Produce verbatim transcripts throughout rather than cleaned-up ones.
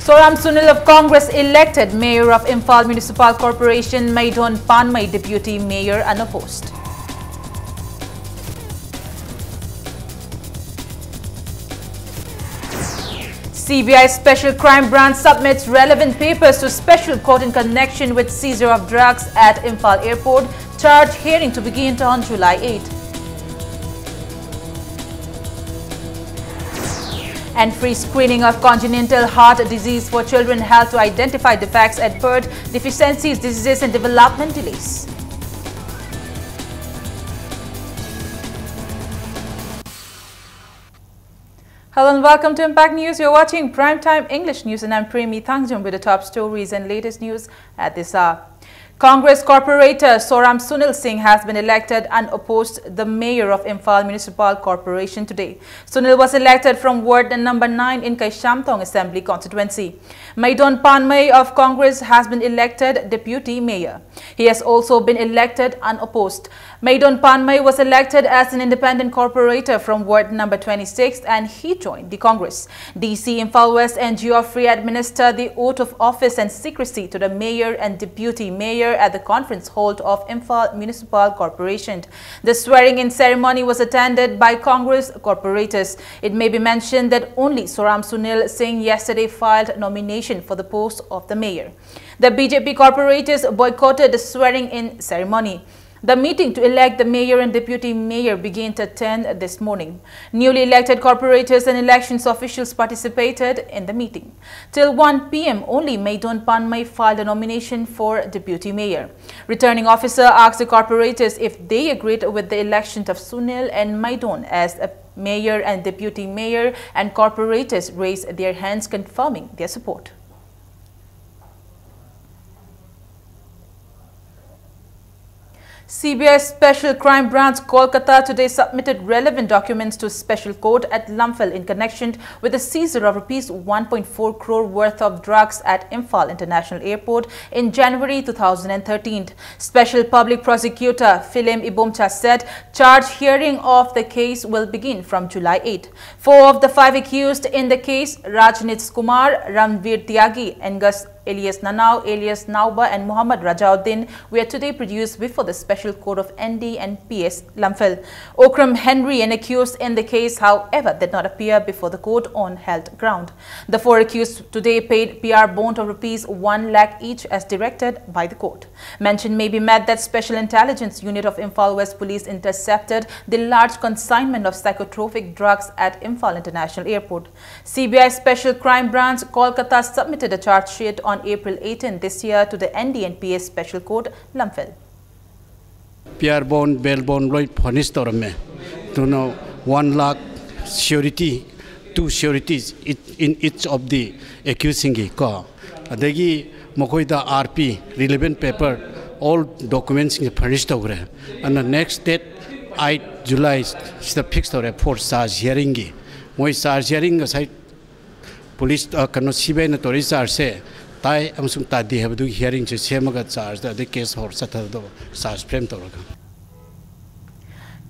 Soram Sunil of Congress elected mayor of Imphal Municipal Corporation, Maidon Panmei deputy mayor unopposed. C B I Special Crime Branch submits relevant papers to special court in connection with seizure of drugs at Imphal Airport. Charge hearing to begin on July eighth. And free screening of congenital heart disease for children help to identify defects at birth, deficiencies, diseases, and development delays. Hello and welcome to Impact News. You're watching Primetime English News and I'm Premi Thangjum with the top stories and latest news at this hour. Congress corporator Soram Sunil Singh has been elected unopposed the mayor of Imphal Municipal Corporation today. Sunil was elected from ward number nine in Kaishamthong Assembly Constituency. Maidon Panmei of Congress has been elected deputy mayor. He has also been elected unopposed. Maidon Panmei was elected as an independent corporator from ward number twenty-six and he joined the Congress. D C Imphal West and Geoffrey administered the oath of office and secrecy to the mayor and deputy mayor at the conference hall of Imphal Municipal Corporation. The swearing-in ceremony was attended by Congress corporators. It may be mentioned that only Soram Sunil Singh yesterday filed nomination for the post of the mayor. The B J P corporators boycotted the swearing-in ceremony. The meeting to elect the mayor and deputy mayor began at ten this morning. Newly elected corporators and elections officials participated in the meeting. Till one p m only, Maidon Panmei filed a nomination for deputy mayor. Returning officer asked the corporators if they agreed with the election of Sunil and Maidon as a mayor and deputy mayor, and corporators raised their hands confirming their support. C B I Special Crime Branch Kolkata today submitted relevant documents to Special Court at Lamphel in connection with the seizure of rupees one point four crore worth of drugs at Imphal International Airport in January two thousand thirteen. Special Public Prosecutor Philem Ibomcha said charge hearing of the case will begin from July eighth. Four of the five accused in the case, Rajnit Kumar, Ranveer Tyagi, Angus alias Nanao alias Nauba, and Muhammad Rajauddin, were today produced before the Special Court of N D and P S Lamphel. Okram Henry, an accused in the case, however, did not appear before the court on health ground. The four accused today paid P R bond of rupees one lakh each as directed by the court. Mention may be made that Special Intelligence Unit of Imphal West Police intercepted the large consignment of psychotropic drugs at Imphal International Airport. C B I Special Crime Branch Kolkata submitted a charge sheet on April eighteen this year to the N D and P S Special Court, Lamphel. P R bond, bail bond ꯂꯣꯏ furnish ꯇꯧꯔꯝꯃꯦ꯫ ꯑꯗꯨꯅ one lakh surety, two sureties in each of the accused ꯁꯤꯡꯒꯤ ꯀꯣ꯫ ꯑꯗꯒꯤ ꯃꯈꯣꯏꯗ R P, relevant paper, all documents ꯁꯤꯡꯁꯦ furnish ꯇꯧꯈ꯭ꯔꯦ꯫ ꯑꯗꯨꯅ next date eight July ꯁꯤꯗ fix ꯇꯧꯔꯦ for charge hearing ꯒꯤ꯫ ꯃꯣꯏ charge hearing ꯉꯁꯥꯏ police, ꯑ, ꯀꯩꯅꯣ, C B I ꯅ ꯇꯧꯔꯤ charge ꯁꯦ ꯇꯥꯏ ꯑꯃꯁꯨꯡ ꯇꯥꯗꯦ ꯍꯥꯏꯕꯗꯨꯒꯤ hearing ꯁꯦ ꯁꯦꯝꯃꯒ charge ꯇ ꯑꯗꯩ case ꯍꯧꯔ ꯆꯠꯊꯗꯧꯕ, charge frame ꯇꯧꯔꯒ꯫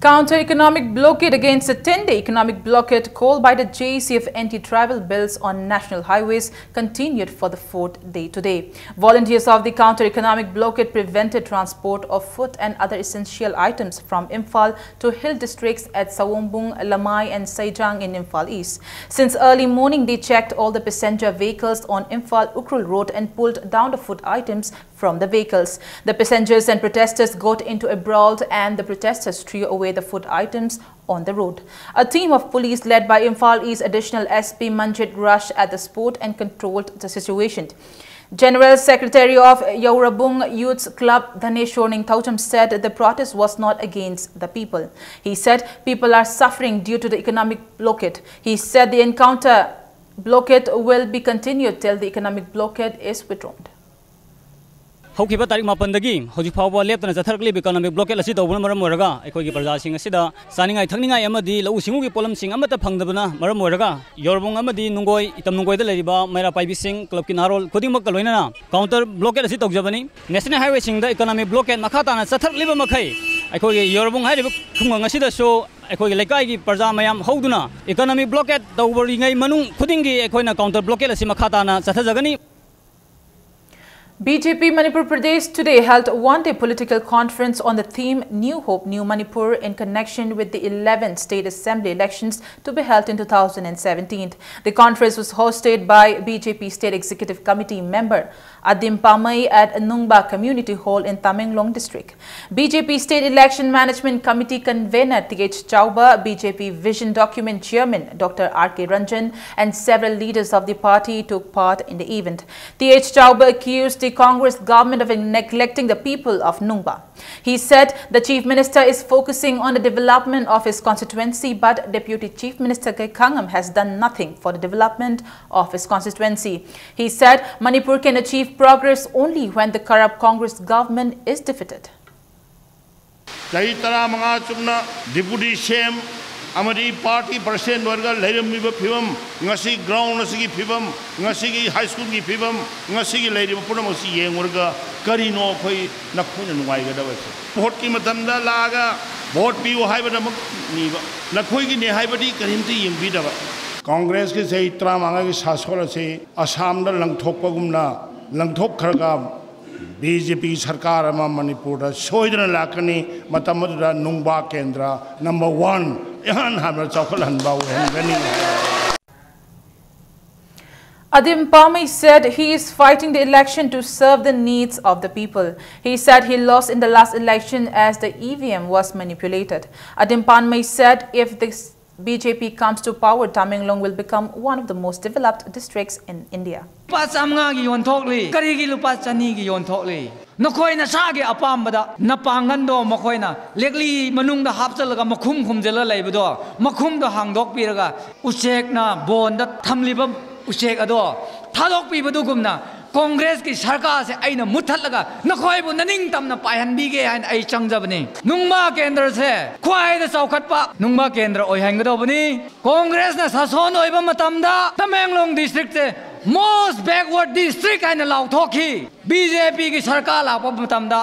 Counter-economic blockade against a ten-day economic blockade called by the J A C of anti-tribal bills on national highways continued for the fourth day today. Volunteers of the counter-economic blockade prevented transport of food and other essential items from Imphal to hill districts at Sawombung, Lamai and Saijang in Imphal East. Since early morning, they checked all the passenger vehicles on Imphal Ukhrul Road and pulled down the food items from the vehicles. The passengers and protesters got into a brawl and the protesters threw away the food items on the road. A team of police led by Imphal East Additional S P Manjit rushed at the spot and controlled the situation. General Secretary of Yaurabung Youths Club, Dhaneshwar Ningthaucham, said the protest was not against the people. He said people are suffering due to the economic blockade. He said the encounter blockade will be continued till the economic blockade is withdrawn. ꯍꯧꯈꯤꯕ ꯇꯥꯔꯤꯛ ꯃꯥꯄꯟꯗꯒꯤ ꯍꯧꯖꯤꯛ ꯐꯥꯎꯕ ꯂꯦꯞꯇꯅ ꯆꯠꯊꯔꯛꯂꯤꯕ economic blockade ꯑꯁꯤ ꯇꯧꯕꯅ ꯃꯔꯝ ꯑꯣꯏꯔꯒ ꯑꯩꯈꯣꯏꯒꯤ ꯄ꯭ꯔꯖꯥꯁꯤꯡ ꯑꯁꯤꯗ ꯆꯥꯅꯤꯡꯉꯥꯏ ꯊꯛꯅꯤꯡꯉꯥꯏ ꯑꯃꯗꯤ ꯂꯧꯎ ꯁꯤꯡꯎꯒꯤ ꯄꯣꯠꯂꯝꯁꯤꯡ ꯑꯃꯠꯇ ꯐꯪꯗꯕꯅ ꯃꯔꯝ ꯑꯣꯏꯔꯒ ꯌꯣꯔꯕꯨꯡ ꯑꯃꯗꯤ ꯅꯨꯡꯒꯣꯏ, ꯏꯇꯝ ꯅꯨꯡꯒꯣꯏꯗ ꯂꯩꯔꯤꯕ ꯃꯩꯔꯥ ꯄꯥꯏꯕꯤꯁꯤꯡ, clubꯀꯤ ꯅꯍꯥꯔꯣꯜ ꯈꯨꯗꯤꯡꯃꯛꯀ ꯂꯣꯏꯅꯅ counter blockade ꯑꯁꯤ ꯇꯧꯖꯕꯅꯤ꯫ National highwayꯁꯤꯡꯗ economic blockade ꯃꯈꯥ ꯇꯥꯅ ꯆꯠꯊꯔꯛꯂꯤꯕ ꯃꯈꯩ ꯑꯩꯈꯣꯏꯒꯤ ꯌꯣꯔꯕꯨꯡ ꯍꯥꯏꯔꯤꯕ ꯈꯨꯡꯒꯪ ꯑꯁꯤꯗꯁꯨ ꯑꯩꯈꯣꯏꯒꯤ ꯂꯩꯀꯥꯏꯒꯤ ꯄ꯭ꯔꯖꯥ ꯃꯌꯥꯝ ꯍꯧꯗꯨꯅ economic blockade ꯇꯧꯔꯤꯉꯩ ꯃꯅꯨꯡ ꯈꯨꯗꯤꯡꯒꯤ ꯑꯩꯈꯣꯏꯅ counter blockade ꯑꯁꯤ ꯃꯈꯥ ꯇꯥꯅ ꯆꯠꯊꯖꯒꯅꯤ꯫ B J P Manipur Pradesh today held a one-day political conference on the theme New Hope, New Manipur in connection with the eleventh State Assembly elections to be held in two thousand seventeen. The conference was hosted by B J P State Executive Committee member Adim Pamei at Nungba Community Hall in Tamenglong District. B J P State Election Management Committee convener T H Chauba, B J P Vision Document Chairman Doctor R K Ranjan, and several leaders of the party took part in the event. T H Chauba accused the Congress government of neglecting the people of Nungba. He said the Chief Minister is focusing on the development of his constituency, but Deputy Chief Minister K Khangam has done nothing for the development of his constituency. He said Manipur can achieve progress only when the corrupt Congress government is defeated. ꯆꯍꯤ ꯇꯔꯥꯃꯉꯥ ꯆꯨꯞꯅ deputy C M ꯑꯃꯗꯤ party president ꯑꯣꯏꯔꯒ ꯂꯩꯔꯝꯃꯤꯕ ꯐꯤꯕꯝ, ꯉꯁꯤ ground ꯑꯁꯤꯒꯤ ꯐꯤꯕꯝ, ꯉꯁꯤꯒꯤ high schoolꯒꯤ ꯐꯤꯕꯝ, ꯉꯁꯤꯒꯤ ꯂꯩꯔꯤꯕ ꯄꯨꯝꯅꯃꯛꯁꯤ ꯌꯦꯡꯉꯨꯔꯒ ꯀꯔꯤꯅꯣ ꯑꯩꯈꯣꯏ ꯅꯈꯣꯏꯅ ꯅꯨꯡꯉꯥꯏꯒꯗꯕꯁꯦ? Voteꯀꯤ ꯃꯇꯝꯗ ꯂꯥꯛꯑꯒ vote ꯄꯤꯌꯨ ꯍꯥꯏꯕꯗꯃꯛ ꯅꯤꯕ, ꯅꯈꯣꯏꯒꯤꯅꯦ ꯍꯥꯏꯕꯗꯤ ꯀꯔꯤꯝꯇ ꯌꯦꯡꯕꯤꯗꯕ꯫ Congressꯀꯤ ꯆꯍꯤ ꯇꯔꯥꯃꯉꯥꯒꯤ ꯁꯥꯁꯣꯟ ꯑꯁꯤ ꯑꯁꯥꯝꯗ ꯂꯪꯊꯣꯛꯄꯒꯨꯝꯅ ꯂꯪꯊꯣꯛꯈ꯭ꯔꯒ B J P ꯁꯔꯀꯥꯔ ꯑꯃ ꯃꯅꯤꯄꯨꯔꯗ ꯁꯣꯏꯗꯅ ꯂꯥꯛꯀꯅꯤ꯫ ꯃꯇꯝ ꯑꯗꯨꯗ ꯅꯨꯡꯕꯥ ꯀꯦꯟꯗ꯭ꯔ number one ꯏꯍꯥꯟ ꯍꯥꯟꯕ ꯆꯥꯎꯈꯠꯍꯟꯕ ꯑꯣꯏꯍꯟꯒꯅꯤ꯫ Adim Pamei said he is fighting the election to serve the needs of the people. He said he lost in the last election as the E V M was manipulated. Adim Pamei said if the B J P comes to power, Tamenglong will become one of the most developed districts in India. ꯂꯨꯄꯥ ꯆꯥꯝꯃꯉꯥꯒꯤ ꯌꯣꯟꯊꯣꯛꯂꯤ꯫ ꯀꯔꯤꯒꯤ ꯂꯨꯄꯥ ꯆꯅꯤꯒꯤ ꯌꯣꯟꯊꯣꯛꯂꯤ? ꯅꯈꯣꯏ ꯅꯁꯥꯒꯤ ꯑꯄꯥꯝꯕꯗ ꯅꯄꯥꯡꯒꯜꯗꯣ ꯃꯈꯣꯏꯅ ꯂꯦꯛꯂꯤ ꯃꯅꯨꯡꯗ ꯍꯥꯞꯆꯜꯂꯒ ꯃꯈꯨꯝ ꯈꯨꯝꯖꯤꯜꯂ ꯂꯩꯕꯗꯣ, ꯃꯈꯨꯝꯗꯣ ꯍꯥꯡꯗꯣꯛꯄꯤꯔꯒ ꯎꯆꯦꯛꯅ ꯕꯣꯟꯗ ꯊꯝꯂꯤꯕ ꯎꯆꯦꯛ ꯑꯗꯣ ꯊꯥꯗꯣꯛꯄꯤꯕꯗꯨꯒꯨꯝꯅ ꯀꯣꯡꯒ꯭ꯔꯦꯁꯀꯤ ꯁꯔꯀꯥꯔꯁꯦ ꯑꯩꯅ ꯃꯨꯠꯊꯠꯂꯒ ꯅꯈꯣꯏꯕꯨ ꯅꯅꯤꯡꯇꯝꯅ ꯄꯥꯏꯍꯟꯕꯤꯒꯦ ꯍꯥꯏꯅ ꯑꯩ ꯆꯪꯖꯕꯅꯤ꯫ ꯅꯨꯡꯕꯥ ꯀꯦꯟꯗ꯭ꯔꯁꯦ ꯈ꯭ꯋꯥꯏꯗ ꯆꯥꯎꯈꯠꯄ ꯅꯨꯡꯕꯥ ꯀꯦꯟꯗ꯭ꯔ ꯑꯣꯏꯍꯟꯒꯗꯧꯕꯅꯤ꯫ ꯀꯣꯡꯒ꯭ꯔꯦꯁꯅ ꯁꯥꯁꯣꯟ ꯑꯣꯏꯕ ꯃꯇꯝꯗ ꯇꯃꯦꯡꯂꯣꯡ ꯗꯤꯁꯇ꯭ꯔꯤꯛꯁꯦ most backward district ꯍꯥꯏꯅ ꯂꯥꯎꯊꯣꯛꯈꯤ꯫ ꯕꯤ ꯖꯦ ꯄꯤꯒꯤ ꯁꯔꯀꯥꯔ ꯂꯥꯛꯄ ꯃꯇꯝꯗ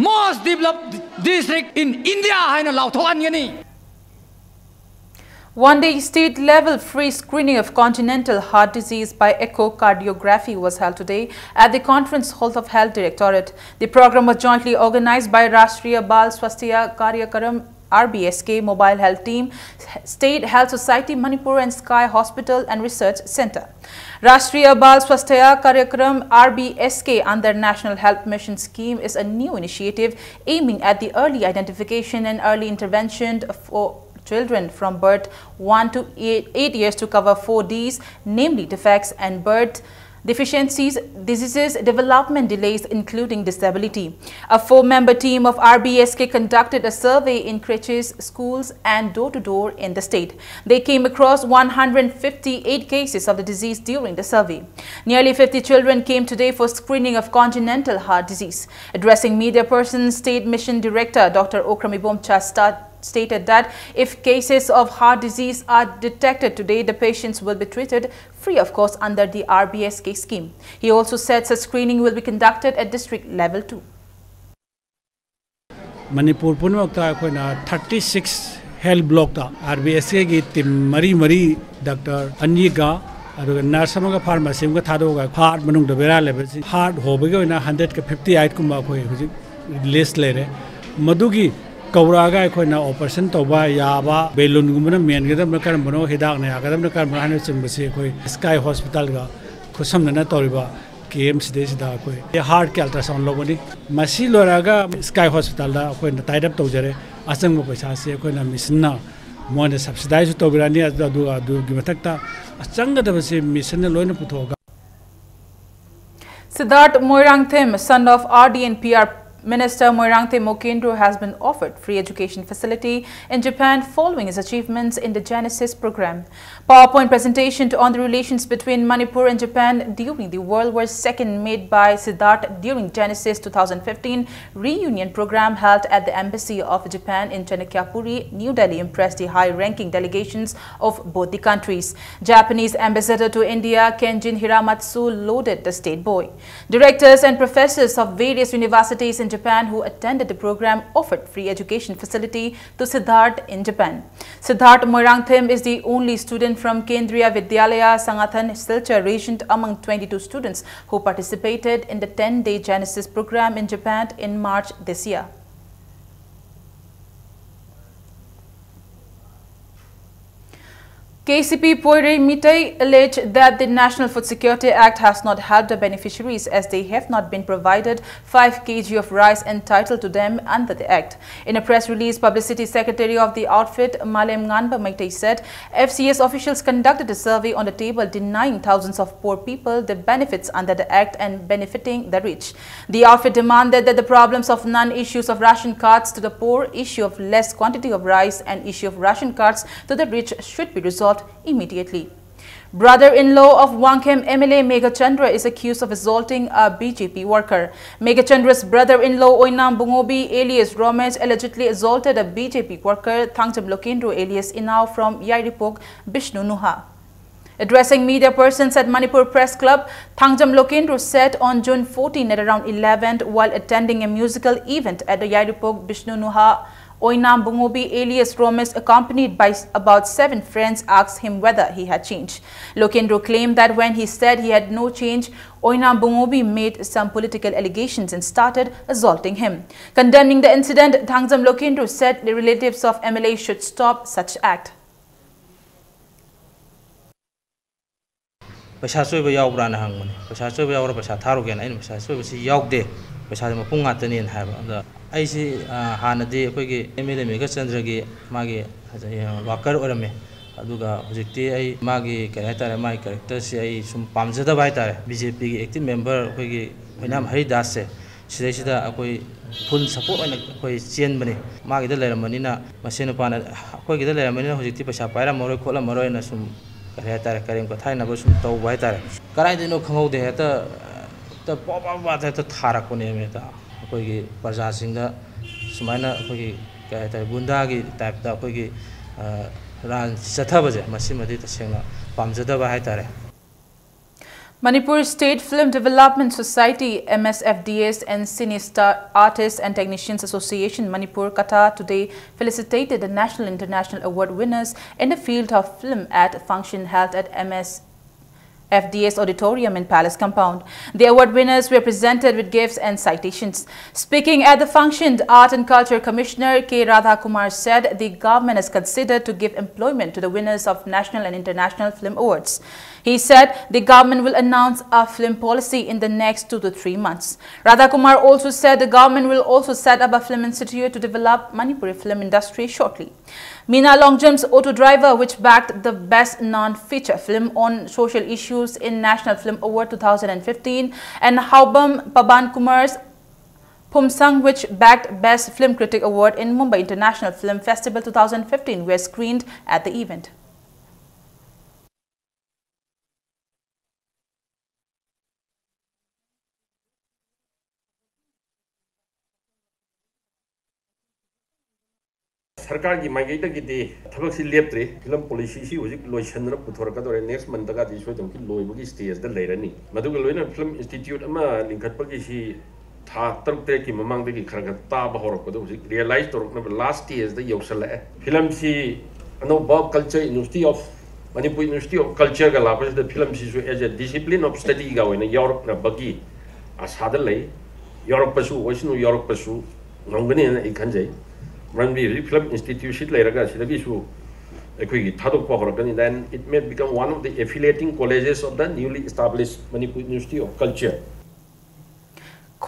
most developed district in India ꯍꯥꯏꯅ ꯂꯥꯎꯊꯣꯛꯍꯟꯒꯅꯤ꯫ One-day state-level free screening of congenital heart disease by echocardiography was held today at the conference hall of Health Directorate. The program was jointly organized by Rashtriya Bal Swasthya Karyakram, R B S K, Mobile Health Team, State Health Society Manipur and Sky Hospital and Research Center. Rashtriya Bal Swasthya Karyakram, R B S K, under National Health Mission Scheme is a new initiative aiming at the early identification and early intervention for children from birth one to eight years to cover four Ds, namely defects and birth deficiencies, diseases, development delays, including disability. A four-member team of R B S K conducted a survey in creches, schools, and door-to-door in the state. They came across one hundred fifty-eight cases of the disease during the survey. Nearly fifty children came today for screening of congenital heart disease. Addressing media persons, State Mission Director Doctor Okram Ibomcha sta- stated that if cases of heart disease are detected today, the patients will be treated free of cost under the R B S K scheme. He also said such screening will be conducted at district level too. Manipur ꯄꯨꯝꯅꯃꯛꯇ ꯑꯩꯈꯣꯏꯅ thirty six health blockꯇ R B S Kꯒꯤ team ꯃꯔꯤ ꯃꯔꯤ, doctor ꯑꯅꯤꯒ ꯑꯗꯨꯒ nurse ꯑꯃꯒ pharmacy ꯑꯃꯒ ꯊꯥꯗꯣꯛꯑꯒ heart ꯃꯅꯨꯡꯗ ꯕꯦꯔꯥ ꯂꯩꯕꯁꯤꯡ heart ꯍꯣꯕꯒꯤ ꯑꯣꯏꯅ hundredꯀ fifty eight ꯀꯨꯝꯕ ꯑꯩꯈꯣꯏ ꯍꯧꯖꯤꯛ list ꯂꯩꯔꯦ꯫ ꯃꯗꯨꯒꯤ ꯀꯧꯔꯛꯑꯒ ꯑꯩꯈꯣꯏꯅ operation ꯇꯧꯕ ꯌꯥꯕ balloonꯒꯨꯝꯕꯅ ꯃꯦꯟꯒꯗꯕꯅ ꯀꯔꯝꯕꯅꯣ, ꯍꯤꯗꯥꯛꯅ ꯌꯥꯒꯗꯕꯅ ꯀꯔꯝꯕꯅꯣ ꯍꯥꯏꯅꯆꯤꯡꯕꯁꯤ ꯑꯩꯈꯣꯏ Sky Hospitalꯒ ꯈꯨꯠꯁꯝꯅꯅ ꯇꯧꯔꯤꯕ camp ꯁꯤꯗꯩꯁꯤꯗ ꯑꯩꯈꯣꯏ heartꯀꯤ ultrasound ꯂꯧꯒꯅꯤ꯫ ꯃꯁꯤ ꯂꯣꯏꯔꯛꯑꯒ Sky Hospitalꯗ ꯑꯩꯈꯣꯏꯅ tie up ꯇꯧꯖꯔꯦ꯫ ꯑꯆꯪꯕ ꯄꯩꯁꯥꯁꯤ ꯑꯩꯈꯣꯏꯅ missionꯅ ꯃꯣꯏꯅ subsidizeꯁꯨ ꯇꯧꯕꯤꯔꯛꯑꯅꯤ, ꯑꯗꯨ-, ꯑꯗꯨꯒ ꯑꯗꯨꯒꯤ ꯃꯊꯛꯇ ꯆꯪꯒꯗꯕꯁꯤ missionꯅ ꯂꯣꯏꯅ ꯄꯨꯊꯣꯛꯑꯒ꯫ Siddharth Moirangthem, son of R D and P R Minister Moirangthem Mokendro has been offered free education facility in Japan following his achievements in the Genesis program. PowerPoint presentation to, on the relations between Manipur and Japan during the World War Second made by Siddharth during Genesis two thousand fifteen reunion program held at the Embassy of Japan in Chanakyapuri, New Delhi impressed the high-ranking delegations of both the countries. Japanese ambassador to India, Kenjin Hiramatsu, lauded the state boy. Directors and professors of various universities in Japan who attended the program offered free education facility to Siddharth in Japan. Siddharth Moirangthem is the only student from Kendriya Vidyalaya Sangathan, Silchar region, among twenty-two students who participated in the ten-day Genesis program in Japan in March this year. K C P Poirei Meitei alleged that the National Food Security Act has not helped the beneficiaries as they have not been provided five kilograms of rice entitled to them under the Act. In a press release, Publicity Secretary of the outfit, Malem Nganba Meitei, said F C S officials conducted a survey on the table denying thousands of poor people the benefits under the Act and benefiting the rich. The outfit demanded that the problems of non-issues of ration cards to the poor, issue of less quantity of rice and issue of ration cards to the rich should be resolved immediately. Brother-in-law of Wangkhem M L A Meghachandra is accused of assaulting a B J P worker. Meghachandra's brother-in-law Oinam Bungobi alias Romesh allegedly assaulted a B J P worker Thangjam Lokendro alias Inao from Yairipok, Bishnu Nuha. Addressing media persons at Manipur Press Club, Thangjam Lokendro said on June fourteen at around eleven, while attending a musical event at the Yairipok Bishnu Nuha, Oinam Bungobi alias Romesh, accompanied by s- about seven friends, asked him whether he had changed. Lokendro claimed that when he said he had no change, Oinam Bungobi made some political allegations and started assaulting him. Condemning the incident, Thangjam Lokendro said the relatives of M L A should stop such act. ꯄꯩꯁꯥ ꯑꯆꯣꯏꯕ ꯌꯥꯎꯕ꯭ꯔꯥꯅ ꯍꯪꯕꯅꯦ꯫ ꯄꯩꯁꯥ ꯑꯆꯣꯏꯕ ꯌꯥꯎꯔ ꯄꯩꯁꯥ ꯊꯥꯔꯨꯒꯦꯅ꯫ ꯑꯩꯅ ꯄꯩꯁꯥ ꯑꯆꯣꯏꯕꯁꯤ ꯌꯥꯎꯗꯦ, ꯄꯩꯁꯥꯁꯦ ꯃꯄꯨꯝ ꯉꯥꯛꯇꯅꯦꯅ ꯍꯥꯏꯕ꯫ ꯑꯗ ꯑꯩꯁꯤ, ꯑ, ꯍꯥꯟꯅꯗꯤ ꯑꯩꯈꯣꯏꯒꯤ M L A ꯃꯦꯘꯆꯟꯗ꯭ꯔꯒꯤ ꯃꯥꯒꯤ ꯋꯥꯀꯔ ꯑꯣꯏꯔꯝꯃꯦ꯫ ꯑꯗꯨꯒ ꯍꯧꯖꯤꯛꯇꯤ ꯑꯩ ꯃꯥꯒꯤ, ꯀꯔꯤ ꯍꯥꯏꯇꯥꯔꯦ, ꯃꯥꯒꯤ ꯀꯦꯔꯦꯛꯇꯔꯁꯤ ꯑꯩ ꯁꯨꯝ ꯄꯥꯝꯖꯗꯕ ꯍꯥꯏꯇꯥꯔꯦ꯫ ꯕꯤ ꯖꯦ ꯄꯤꯒꯤ ꯑꯦꯛꯇꯤꯚ ꯃꯦꯝꯕꯔ ꯑꯩꯈꯣꯏꯒꯤ ꯑꯣꯏꯅꯥꯝ ꯍꯔꯤꯗꯥꯁꯁꯦ ꯁꯤꯗꯩꯁꯤꯗ ꯑꯩꯈꯣꯏ ꯐꯨꯜ ꯁꯞꯄꯣꯔꯠ ꯑꯣꯏꯅ ꯑꯩꯈꯣꯏ ꯆꯦꯟꯕꯅꯤ꯫ ꯃꯥꯒꯤꯗ ꯂꯩꯔꯝꯕꯅꯤꯅ, ꯃꯁꯤ ꯅꯨꯄꯥꯅ ꯑꯩꯈꯣꯏꯒꯤꯗ ꯂꯩꯔꯝꯕꯅꯤꯅ ꯍꯧꯖꯤꯛꯇꯤ ꯄꯩꯁꯥ ꯄꯥꯏꯔꯝꯃꯔꯣꯏ ꯈꯣꯠꯂꯝꯃꯔꯣꯏꯅ ꯁꯨꯝ, ꯀꯔꯤ ꯍꯥꯏꯇꯥꯔꯦ, ꯀꯔꯦꯝ ꯀꯊꯥꯏꯅꯕ ꯁꯨꯝ ꯇꯧꯕ ꯍꯥꯏꯇꯥꯔꯦ꯫ ꯀꯗꯥꯏꯗꯩꯅꯣ ꯈꯪꯍꯧꯗꯦ, ꯍꯦꯛꯇ, ꯍꯦꯛꯇ ꯄꯣꯞ ꯄꯣꯞ ꯄꯣꯞ ꯍꯦꯛꯇ ꯊꯥꯔꯛꯄꯅꯦꯃꯤ꯫ ꯍꯦꯛꯇ ꯑꯩꯈꯣꯏꯒꯤ ꯄ꯭ꯔꯖꯥꯁꯤꯡꯗ ꯁꯨꯃꯥꯏꯅ ꯑꯩꯈꯣꯏꯒꯤ, ꯀꯔꯤ ꯍꯥꯏꯇꯥꯔꯦ, ꯒꯨꯟꯗꯥꯒꯤ ꯇꯥꯏꯞꯇ ꯑꯩꯈꯣꯏꯒꯤ, ꯑ, ꯔꯥꯟ ꯆꯠꯊꯕꯁꯦ, ꯃꯁꯤꯃꯗꯤ ꯇꯁꯦꯡꯅ ꯄꯥꯝꯖꯗꯕ ꯍꯥꯏꯇꯥꯔꯦ꯫ Manipur State Film Development Society, M S F D S, and Cine Star Artists and Technicians Association Manipur, Kata, today felicitated the national and international award winners in the field of film at a function held at M S F D S Auditorium in Palace Compound. The award winners were presented with gifts and citations. Speaking at the function, Art and Culture Commissioner K Radha Kumar said the government has considered to give employment to the winners of national and international film awards. He said the government will announce a film policy in the next two to three months. Radha Kumar also said the government will also set up a film institute to develop Manipuri film industry shortly. Meena Longjem's Auto Driver, which bagged the Best Non-Feature Film on Social Issues in National Film Award two thousand fifteen, and Haobam Paban Kumar's Phumsang, which bagged Best Film Critic Award in Mumbai International Film Festival two thousand fifteen, were screened at the event. ꯁꯔꯀꯥꯔꯒꯤ ꯃꯥꯏꯀꯩꯗꯒꯤꯗꯤ ꯊꯕꯛꯁꯤ ꯂꯦꯞꯇ꯭ꯔꯤ꯫ Film ꯄꯣꯂꯤꯁꯤꯁꯤ ꯍꯧꯖꯤꯛ ꯂꯣꯏꯁꯤꯟꯗꯅ ꯄꯨꯊꯣꯔꯛꯀꯗꯧꯔꯦ꯫ Next ꯃꯟꯇꯒꯗꯤ ꯁꯣꯏꯗꯅꯃꯛꯀꯤ ꯂꯣꯏꯕꯒꯤ ꯁ꯭ꯇꯦꯖꯇ ꯂꯩꯔꯅꯤ꯫ ꯃꯗꯨꯒ ꯂꯣꯏꯅꯅ film institute ꯑꯃ ꯂꯤꯡꯈꯠꯄꯒꯤꯁꯤ ꯊꯥ ꯇꯔꯨꯛ ꯇꯔꯦꯠꯀꯤ ꯃꯃꯥꯡꯗꯒꯤ ꯈꯔ ꯈꯔ ꯇꯥꯕ ꯍꯧꯔꯛꯄꯗꯣ ꯍꯧꯖꯤꯛ ꯔꯤꯌꯦꯂꯥꯏꯁ ꯇꯧꯔꯛꯅꯕ ꯂꯥꯁ ꯁ꯭ꯇꯦꯖꯇ ꯌꯧꯁꯜꯂꯛꯑꯦ꯫ ꯐꯤꯂꯝꯁꯤ ꯑꯅꯧꯕ Culture University of, Manipur University of Cultureꯒ ꯂꯥꯛꯄꯁꯤꯗ ꯐꯤꯂꯝꯁꯤꯁꯨ as a discipline of studyꯒ ꯑꯣꯏꯅ ꯌꯥꯎꯔꯛꯅꯕꯒꯤ ꯑꯁꯥꯗ ꯂꯩ꯫ ꯌꯥꯎꯔꯛꯄꯁꯨ ꯑꯣꯏꯁꯅꯨ, ꯌꯥꯎꯔꯛꯄꯁꯨ ꯉꯝꯒꯅꯤꯅ ꯑꯩ ꯈꯟꯖꯩ꯫ ꯃꯔꯝꯗꯤ ꯍꯧꯖꯤꯛ ꯐꯤꯂꯝ ꯏꯟꯁꯇꯤꯇ꯭ꯌꯨꯠꯁꯤ ꯂꯩꯔꯒ ꯁꯤꯗꯒꯤꯁꯨ ꯑꯩꯈꯣꯏꯒꯤ ꯊꯥꯗꯣꯛꯄ ꯍꯧꯔꯛꯀꯅꯤ꯫ Then it may become one of the affiliating colleges of the newly established Manipur University of Culture.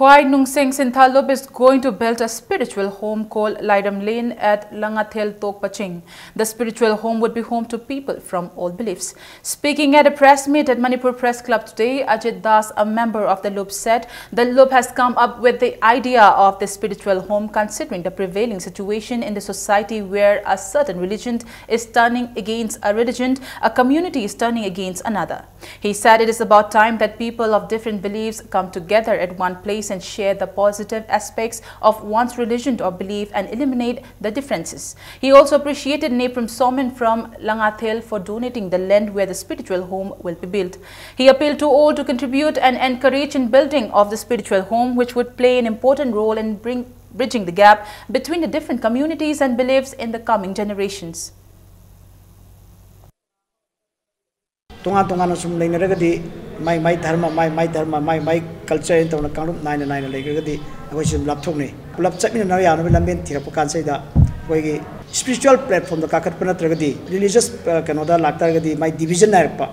Khwai Nungseng Sinthalup is going to build a spiritual home called Lairam Lane at Langathel Tokpaching. The spiritual home would be home to people from all beliefs. Speaking at a press meet at Manipur Press Club today, Ajit Das, a member of the Lup, said the Lup has come up with the idea of the spiritual home considering the prevailing situation in the society where a certain religion is turning against a religion, a community is turning against another. He said it is about time that people of different beliefs come together at one place and share the positive aspects of one's religion or belief and eliminate the differences. He also appreciated Neprum Somin from Langathel for donating the land where the spiritual home will be built. He appealed to all to contribute and encourage in building of the spiritual home, which would play an important role in bring, bridging the gap between the different communities and beliefs in the coming generations. ꯇꯣꯉꯥꯟ ꯇꯣꯉꯥꯟꯅ ꯁꯨꯝ ꯂꯩꯅꯔꯒꯗꯤ ꯃꯥꯏ ꯃꯥꯏ ꯙꯔꯃ, ꯃꯥꯏ ꯃꯥꯏ ꯙꯔꯃ, ꯃꯥꯏ ꯃꯥꯏ culture ꯍꯥꯏꯅ ꯇꯧꯅ ꯀꯥꯡꯂꯨꯞ ꯅꯥꯏꯅ ꯅꯥꯏꯅ ꯂꯩꯈ꯭ꯔꯒꯗꯤ ꯑꯩꯈꯣꯏ ꯁꯨꯝ ꯂꯥꯞꯊꯣꯛꯅꯩ꯫ ꯄꯨꯂꯞ ꯆꯠꯃꯤꯟꯅꯅꯕ ꯌꯥꯅꯕ ꯂꯝꯕꯦꯟ ꯊꯤꯔꯛꯄ ꯀꯥꯟꯁꯤꯗ ꯑꯩꯈꯣꯏꯒꯤ ꯏꯁꯄꯤꯔꯤꯆꯨꯋꯦꯜ ꯄ꯭ꯂꯦꯠꯐꯣꯝꯗ ꯀꯥꯈꯠꯄ ꯅꯠꯇ꯭ꯔꯒꯗꯤ ꯔꯤꯂꯤꯖꯁ ꯀꯩꯅꯣꯗ ꯂꯥꯛꯇꯥꯔꯒꯗꯤ ꯃꯥꯏ ꯗꯤꯕꯤꯖꯟ ꯅꯥꯏꯔꯛꯄ,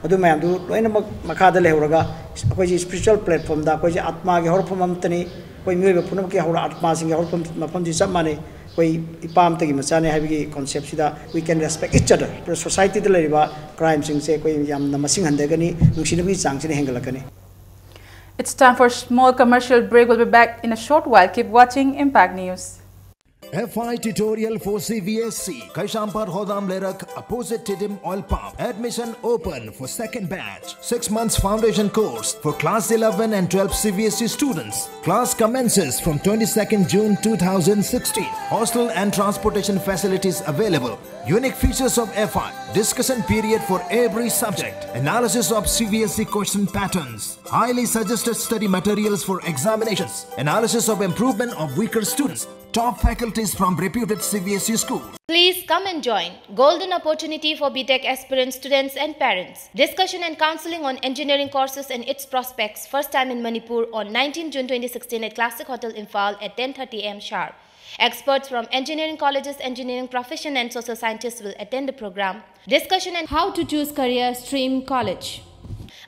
ꯑꯗꯨ ꯃꯌꯥꯝꯗꯨ ꯂꯣꯏꯅꯃꯛ ꯃꯈꯥꯗ ꯂꯩꯍꯧꯔꯒ ꯑꯩꯈꯣꯏꯁꯤ ꯏꯁꯄꯤꯔꯤꯆꯨꯋꯦꯜ ꯄ꯭ꯂꯦꯠꯐꯣꯝꯗ ꯑꯩꯈꯣꯏꯁꯤ ꯑꯥꯠꯃꯥꯒꯤ ꯍꯧꯔꯛꯐꯝ ꯑꯃꯠꯇꯅꯤ꯫ ꯑꯩꯈꯣꯏ ꯃꯤꯑꯣꯏꯕ ꯄꯨꯝꯅꯃꯛꯀꯤ ꯍꯧꯔꯛ ꯑꯥꯠꯃꯥꯁꯤꯡꯒꯤ ꯍꯧꯔꯛꯐꯝ ꯃꯐꯝꯁꯤ ꯆꯞ ꯃꯥꯟꯅꯩ꯫ ꯑꯩꯈꯣꯏ ꯏꯄꯥ ꯑꯃꯠꯇꯒꯤ ꯃꯆꯥꯅꯤ ꯍꯥꯏꯕꯒꯤ ꯀꯣꯟꯁꯦꯞꯁꯤꯗ we can respect each other꯫ ꯁꯣꯁꯥꯏꯇꯤꯗ ꯂꯩꯔꯤꯕ ꯀ꯭ꯔꯥꯏꯝꯁꯤꯡꯁꯦ ꯑꯩꯈꯣꯏ ꯌꯥꯝꯅ ꯃꯁꯤꯡ ꯍꯟꯊꯒꯅꯤ, ꯅꯨꯡꯁꯤꯅꯕꯒꯤ ꯆꯥꯡꯁꯤꯅ ꯍꯦꯟꯒꯠꯂꯛꯀꯅꯤ꯫ It's time for a small commercial break. We'll be back in a short while. Keep watching Impact News. F I tutorial for C B S E. Kaishampar Hodam Lerak, opposite Tidim Oil Pump. Admission open for second batch. Six months foundation course for class eleven and twelve C B S E students. Class commences from twenty-second June two thousand sixteen. Hostel and transportation facilities available. Unique features of F I. Discussion period for every subject. Analysis of C B S E question patterns. Highly suggested study materials for examinations. Analysis of improvement of weaker students. Top faculties from reputed C B S E schools. Please come and join. Golden opportunity for B Tech aspirant students and parents. Discussion and counseling on engineering courses and its prospects. First time in Manipur on nineteenth June twenty sixteen at Classic Hotel Imphal at ten thirty A M sharp. Experts from engineering colleges, engineering profession and social scientists will attend the program. Discussion and how to choose career, stream, college.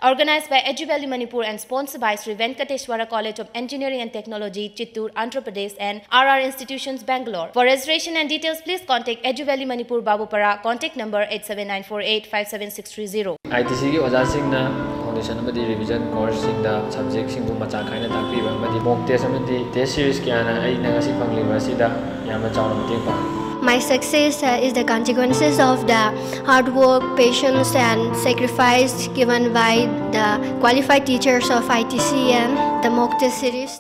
Organized by Edu Valley Manipur and sponsored by Sri Venkateshwara College of Engineering and Technology, Chittoor, Andhra Pradesh, and R R Institutions, Bangalore. For registration and details, please contact Edu Valley Manipur, Babupara, contact number eight seven nine four eight five seven six three zero. I T ꯁꯤꯒꯤ ꯑꯣꯖꯥꯁꯤꯡꯅ foundation ꯑꯃꯗꯤ revision courseꯁꯤꯡꯗ subjectꯁꯤꯡꯕꯨ ꯃꯆꯥꯛ ꯈꯥꯏꯅ ꯇꯥꯛꯄꯤꯕ ꯑꯃꯗꯤ mock test ꯑꯃꯗꯤ test series ꯀꯌꯥꯅ ꯑꯩꯅ ꯉꯁꯤ ꯐꯪꯂꯤꯕ ꯑꯁꯤꯗ ꯌꯥꯝꯅ ꯆꯥꯎꯅ ꯃꯇꯦꯡ ꯄꯥꯡꯂꯤ꯫ My success uh, is the consequences of the hard work, patience, and sacrifice given by the qualified teachers of I T C and the mock test series.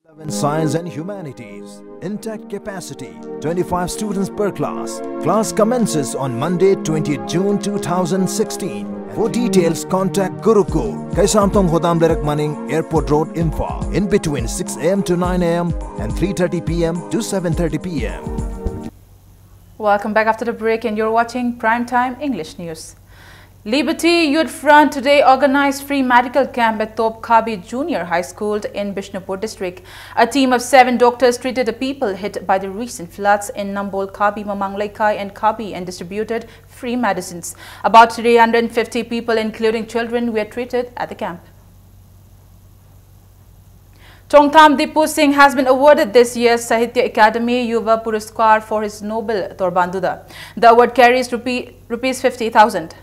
Love in Science and Humanities. Intact capacity, twenty-five students per class. Class commences on Monday, twentieth June two thousand sixteen. For details, contact Gurukul, Kaisamthong Hodam Lerak Maning, Airport Road, Imphal, in between six a m to nine a m and three thirty p m to seven thirty p m. Welcome back after the break, and you're watching Prime Time English News. Liberty Youth Front today organized free medical camp at Top Khabi Junior High School in Bishnupur district. A team of seven doctors treated the people hit by the recent floods in Nambol Khabi, Mamang Leikai and Khabi and distributed free medicines. About three hundred fifty people, including children, were treated at the camp. Chongtham Dipu Singh has been awarded this year's Sahitya Akademi Yuva Puraskar for his noble Torbanduda. The award carries rupee, rupees fifty thousand.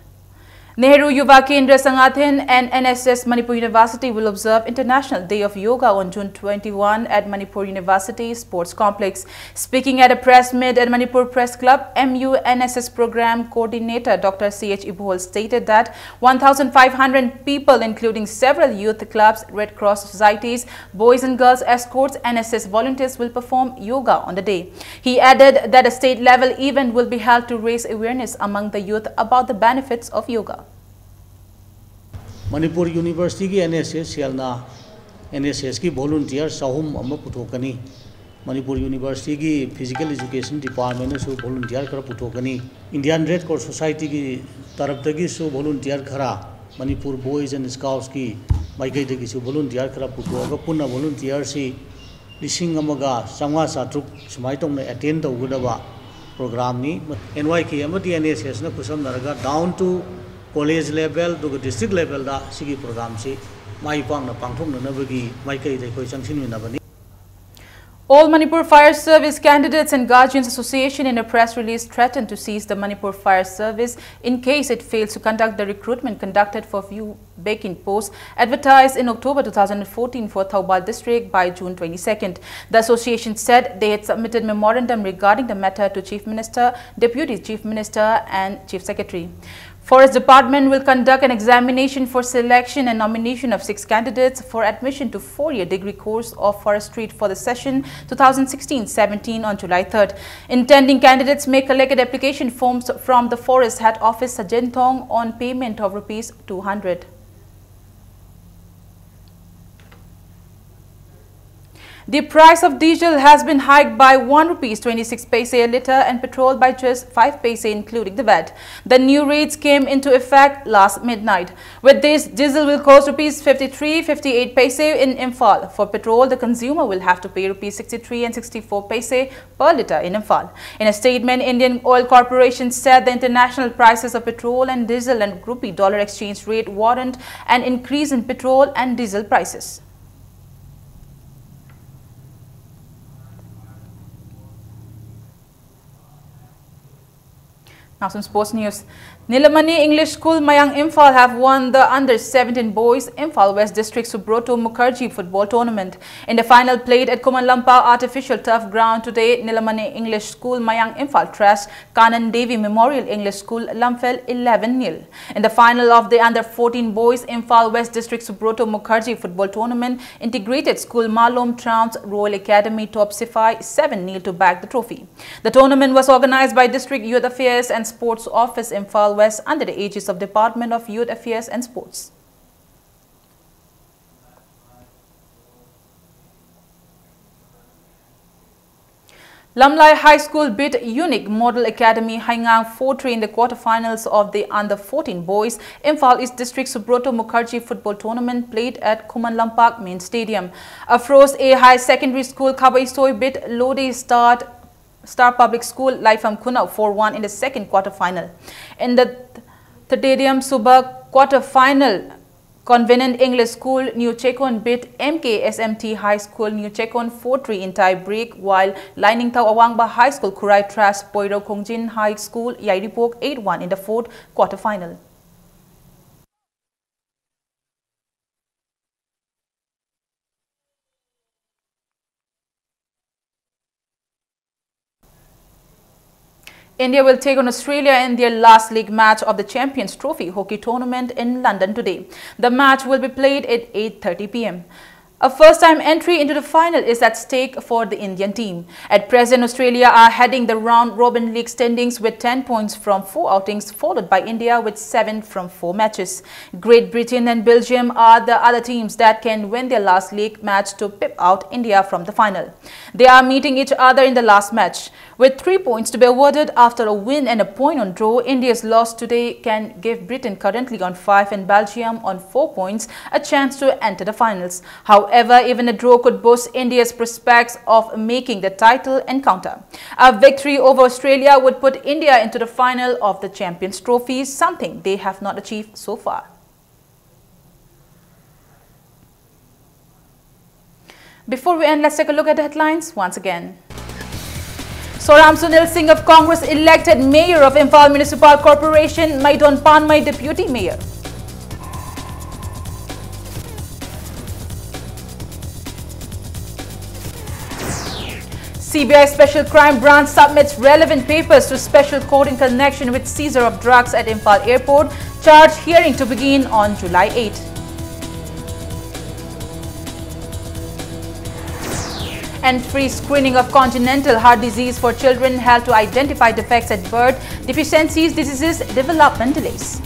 Nehru Yuva Kendra Sangathin and N S S Manipur University will observe International Day of Yoga on June twenty-one at Manipur University Sports Complex. Speaking at a press meet at Manipur Press Club, M U N S S Program Coordinator Doctor C H Ibol stated that one thousand five hundred people, including several youth clubs, Red Cross societies, boys and girls escorts, N S S volunteers, will perform yoga on the day. He added that a state level event will be held to raise awareness among the youth about the benefits of yoga. Manipur ꯌꯨꯅꯤꯚꯔꯁꯤꯇꯤꯒꯤ N S S ꯁꯦꯜꯅ N S ꯑꯦꯁꯀꯤ volunteer ꯆꯍꯨꯝ ꯑꯃ ꯄꯨꯊꯣꯛꯀꯅꯤ꯫ ꯃꯅꯤꯄꯨꯔ ꯌꯨꯅꯤꯚꯔꯁꯤꯇꯤꯒꯤ physical education ꯗꯤꯄꯥꯔꯠꯃꯦꯟꯅꯁꯨ volunteer ꯈꯔ ꯄꯨꯊꯣꯛꯀꯅꯤ꯫ Indian red cross ꯁꯣꯁꯥꯏꯇꯤꯒꯤ ꯇꯔꯞꯇꯒꯤꯁꯨ volunteer ꯈꯔ, Manipur voice and ꯁ꯭ꯀꯥꯎꯠꯁꯀꯤ ꯃꯥꯏꯀꯩꯗꯒꯤꯁꯨ volunteer ꯈꯔ ꯄꯨꯊꯣꯛꯑꯒ ꯄꯨꯟꯅ ꯚꯣꯂꯨꯟꯇꯤꯌꯔꯁꯤ ꯂꯤꯁꯤꯡ ꯑꯃꯒ ꯆꯥꯝꯃꯉꯥ ꯆꯥꯇ꯭ꯔꯨꯛ ꯁꯨꯃꯥꯏꯅ ꯇꯧꯅ ꯑꯦꯇꯦꯟ ꯇꯧꯒꯗꯕ programꯅꯤ꯫ NYK ꯑꯃꯗꯤ NSSꯅ ꯈꯨꯠꯁꯝꯅꯔꯒ down to college level ꯑꯗꯨꯒ district levelꯗ ꯁꯤꯒꯤ programꯁꯤ ꯃꯥꯏ ꯄꯥꯛꯅ ꯄꯥꯡꯊꯣꯛꯅꯅꯕꯒꯤ ꯃꯥꯏꯀꯩꯗ ꯑꯩꯈꯣꯏ ꯆꯪꯁꯤꯟꯃꯤꯟꯅꯕꯅꯤ꯫ All Manipur Fire Service Candidates and Guardians Association, in a press release, threatened to seize the Manipur Fire Service in case it fails to conduct the recruitment conducted for few vacant posts advertised in October two thousand fourteen for Thoubal district by June twenty-second. The association said they had submitted memorandum regarding the matter to Chief Minister, Deputy Chief Minister and Chief Secretary. Forest Department will conduct an examination for selection and nomination of six candidates for admission to four-year degree course of forestry for the session two thousand sixteen seventeen on July third. Intending candidates may collect application forms from the Forest Head Office, Sajenthong, on payment of rupees two hundred. The price of diesel has been hiked by one rupees twenty-six paise a litre and petrol by just five paise, including the VAT. The new rates came into effect last midnight. With this, diesel will cost rupees fifty-three fifty-eight paise in Imphal. For petrol, the consumer will have to pay rupees sixty-three and sixty-four paise per litre in Imphal. In a statement, Indian Oil Corporation said the international prices of petrol and diesel and rupee dollar exchange rate warrant an increase in petrol and diesel prices. Now some sports news. Nilamani English School, Mayang, Imphal have won the under seventeen boys Imphal West District Subroto Mukherjee football tournament. In the final played at Khuman Lampak Artificial Turf Ground today, Nilamani English School, Mayang, Imphal thrashed Kanan Devi Memorial English School, Lamphel, eleven nil. In the final of the under fourteen boys Imphal West District Subroto Mukherjee football tournament, integrated school Malom trounced Royal Academy top Sifai seven nil to bag the trophy. The tournament was organized by District Youth Affairs and Sports Office, Imphal West, under the aegis of Department of Youth Affairs and Sports. Lamlai High School beat Unique Model Academy Haingang four three in the quarterfinals of the under fourteen boys Imphal East District Subroto Mukherjee football tournament played at Khuman Lampak Main Stadium. Afroz A High Secondary School Khabaisoi beat Lode Start Star Public School, Laifam Khunau, four one in the second quarter-final. In the Thaddeum Subak quarter-final, Covenant English School, New Checkon beat M K S M T High School, New Checkon, four three in tie-break, while Lainingthau Awangba High School, Khurai thrashed Poiro Khongjin High School, Yairipok, eight one in the fourth quarter-final. India will take on Australia in their last league match of the Champions Trophy hockey tournament in London today. The match will be played at eight thirty p.m. A first-time entry into the final is at stake for the Indian team. At present, Australia are heading the round-robin league standings with ten points from four outings, followed by India with seven from four matches. Great Britain and Belgium are the other teams that can win their last league match to pip out India from the final. They are meeting each other in the last match. With three points to be awarded after a win and a point on draw, India's loss today can give Britain, currently on five, and Belgium on four points a chance to enter the finals. However, even a draw could boost India's prospects of making the title encounter. A victory over Australia would put India into the final of the Champions Trophy, something they have not achieved so far. Before we end, let's take a look at the headlines once again. Soram Sunil Singh of Congress elected mayor of Imphal Municipal Corporation, Maidon Panmei deputy mayor. C B I Special Crime Branch submits relevant papers to special court in connection with seizure of drugs at Imphal Airport. Charge hearing to begin on July eighth. And free screening of congenital heart disease for children held to identify defects at birth, deficiencies, diseases, development delays.